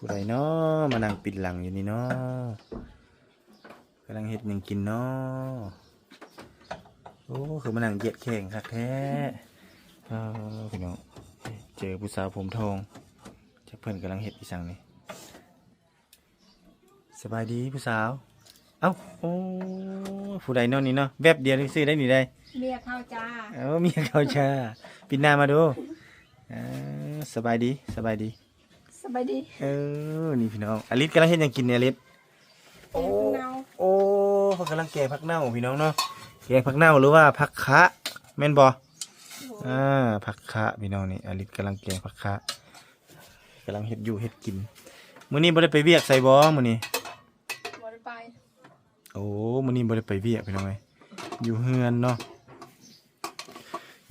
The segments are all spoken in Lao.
ຜູ້ໃດນໍ ມານັ່ງປິດຫຼັງຢູ່ນີ້ນໍ ກຳລັງເຮັດຫຍັງກິນນໍ? ໂອ້ ຄືມານັ່ງຢຽດແຂ້ງຄັກແທ້. ອ້າວ ພີ່ນ້ອງ ເຈີຜູ້ສາວຜົມທອງ ຈັກເພິ່ນກຳລັງເຮັດອີ່ຫຍັງນີ້. ສະບາຍດີຜູ້ສາວ. ເອົ້າ ໂອ້ ຜູ້ໃດນໍນີ້ນໍ? ແວບດຽວນີ້ຊື່ໄດ້ນີ້ໄດ໋ ເມຍເຂົາຈ້າ. ເອີ ເມຍເຂົາຈ້າ. ປິດໜ້າມາດູ. ເອີ ສະບາຍດີ ສະບາຍດີ. ສະບາຍດີ. ເອີ ນີ້ພີ່ນ້ອງ ອາລິດກຳລັງເຮັດຫຍັງກິນນີ້ ອາລິດ? ໂອ້ ແກງຜັກເນົ່າ. ໂອ້ ເພິ່ນກຳລັງແກງຜັກເນົ່າພີ່ນ້ອງເນາະ ແກງຜັກເນົ່າ ຫຼືວ່າຜັກຂະ ແມ່ນບໍ່? ໂດຍ. ອ່າ ຜັກຂະພີ່ນ້ອງ ນີ້ອາລິດກຳລັງແກງຜັກຂະ ກຳລັງເຮັດຢູ່ເຮັດກິນ. ມື້ນີ້ບໍ່ໄດ້ໄປວຽກໃສບໍ່ມື້ນີ້? ບໍ່ໄດ້ໄປ. ໂອ້ ມື້ນີ້ບໍ່ໄດ້ໄປວຽກພີ່ນ້ອງເອີຍ ຢູ່ເຮືອນເນາະ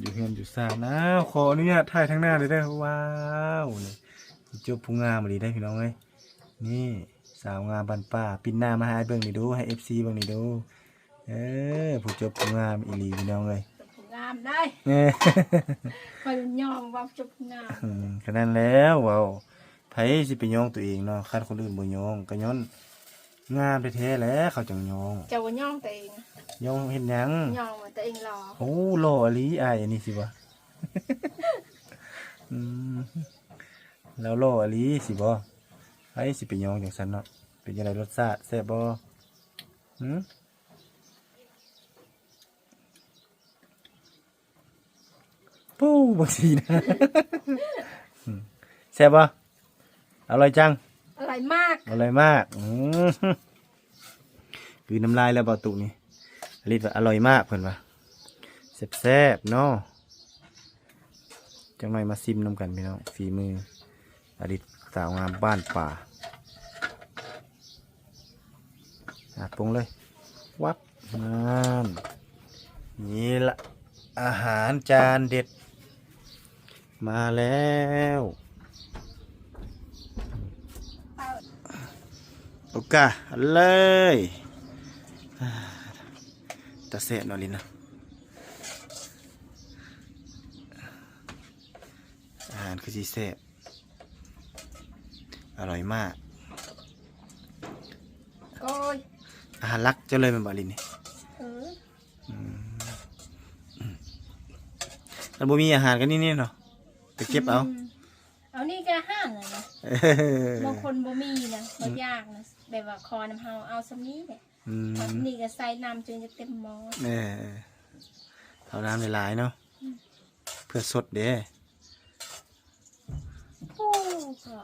ຢູ່ເຮືອນຢູ່ຊານ. ອ້າວ ຂໍອະນຸຍາດຖ່າຍທາງໜ້າເດີ. ວ້າວ ນີ້ ຈົບຜູ້ງາມອີ່ຫຼີເດ້ພີ່ນ້ອງເອີຍ. ນີ້ສາວງາມບ້ານປ່າ ປິ່ນໜ້າມາໃຫ້ອ້າຍເບິ່ງນີ້ດູ ໃຫ້ເອັຟຊີເບິ່ງນີ້ດູ. ເອີ ຜູ້ຈົບຜູ້ງາມອີ່ຫຼີພີ່ນ້ອງເອີຍ ຈົບຜູ້ງາມໄດ໋. ເອີ ຂ້ອຍຍ້ອງວ່າຈົບຜູ້ງາມ. ອືມ ກະນັ້ນແຫຼະ ເວົ້າ ໃຜຊິໄປຍ້ອງຕົວເອງເນາະ ຄັນຄົນອື່ນບໍ່ຍ້ອງ ກະຍ້ອນງາມແທ້ໆແຫຼະເຂົາຈັ່ງຍ້ອງ. ເຈົ້າບໍ່ຍ້ອງຕົວເອງ? ຍ້ອງເຮັດຫຍັງ? ຍ້ອງວ່າຕົວເອງຫຼໍ່. ໂອ້ ຫຼໍ່ອີ່ຫຼີ ອ້າຍອັນນີ້ຊິບໍ່? ອືມ ລາວຫຼໍ່ອີ່ຫຼີຊິບໍ່? ໃຜຊິໄປຍ້ອງຈັ່ງຊັ້ນເນາະ. ເປັນຈັ່ງໃດ ລົດຊາດແຊບບໍ່? ຫື? ປູ້ ບັກສີນະ ແຊບບໍ່? ອະລ່ອຍຈັງ ອະລ່ອຍມາກ ອະລ່ອຍມາກ. ອືມ ກືນນ້ຳລາຍແລ້ວເບົາຕຸນີ້. ອາລິດວ່າອະລ່ອຍມາກ ເພິ່ນວ່າ ແຊບໆເນາະ. ຈັກໜ່ອຍມາຊິມນຳກັນພີ່ນ້ອງ ຝີມືອາລິດ ສາວງາມບ້ານປ່າ. ອ່າ ປຸງເລີຍ ວັບ ນັ້ນ ນີ້ລະ ອາຫານຈານເດັດມາແລ້ວ. ໂອກາ ເລີຍ ອ່າ ຕາແຊບເນາະ ລິນເນາະ. ອາຫານຄືຊິແຊບ ອະລ່ອຍມາກ. ໂອ້ຍ ອາຫານຫຼັກເຈົ້າເລີຍແມ່ນບໍ່ ລິນນີ້? ເອີ ອືມ ຄັນບໍ່ມີອາຫານກໍນີ້ໆເນາະ ໄປເກັບເອົາ. ອືມ ເອົານີ້ກໍອາຫານແລ້ວນະ. ເອີ ບາງຄົນບໍ່ມີນະ ບໍ່ຢາກນະ ແບບວ່າຂໍນຳເຮົາ ເອົາສ່ຳນີ້ແຫຼະ. ອືມ ນີ້ກໍໃສ່ນ້ຳຈົນຈະເຕັມໝໍ້. ເອີ ເອົານ້ຳຫຼາຍໆເນາະ. ອືມ ເພື່ອສົດເດ້. ໂອ້ ກໍ